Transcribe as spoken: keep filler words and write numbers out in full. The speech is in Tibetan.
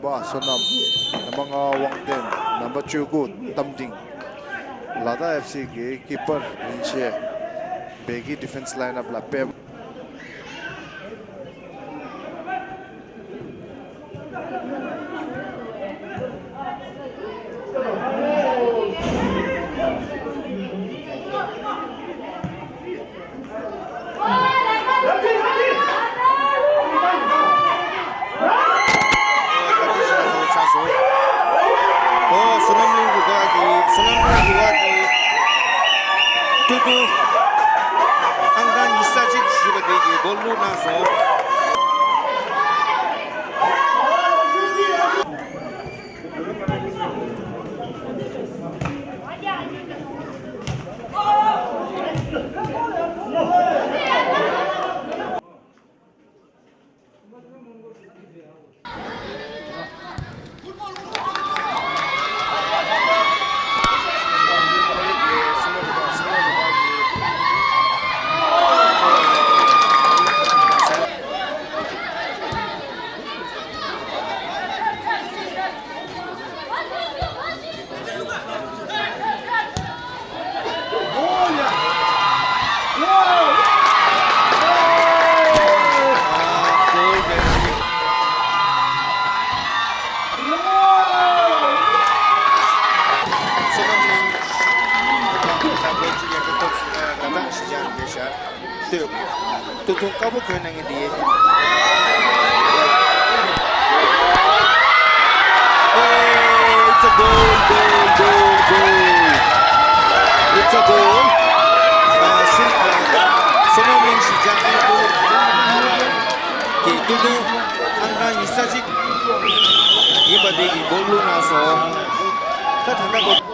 པ་བསོད་ནམས། རྣམ་པ་ལྔ་དབང་ལྡན། རྣམ་པ་བཅུ་དགུ་རྟ་མགྲིན། ལ་དྭགས་ཨེཕ་སི་གི་ཀི་པར་རིན་ཆེན་བེ་གི་ཌི་ཕེན་སི་ལའིན་ཨབ་ལ་ཕེབས། ཨོ། བསོད་ནམས་གླིང་གུ་ག་གི། བསོད་ནམས་གླིང་གུ་ག་གི་སྟོད་ཐུང་ཨང་གྲངས་ཉི་ཤུ་རྩ་གཅིག་ཞུས་པ་དེ་གི་གོལ་བླུགས་གནང་སོང་། བསོད་ནམས་གླིང་། ད་སྒོ་ཅིག་ཡག་པོ་ཐོབ་སོང་། ད་ལྟ་གཞིས་ཆགས་འདི་ཤར། སྟོད། སྟོད་ཐུང་དཀར་པོ་གོན་གནང་མཁན་དེ། Oh, it's a goal, goal, goal, goal. It's a goal. ཨ། སུ། ཨ། བསོད་ནམས་གླིང་གཞིས་ཆགས་ཀྱི་སྟོད་ཐུང་ཨང་གྲངས་ཉི་ཤུ་རྩ་གཅིག་ཡིན་པ་དེ་གི་གོལ་བླུགས་གནང་སོང་། ད་ད་ལྟ་གོ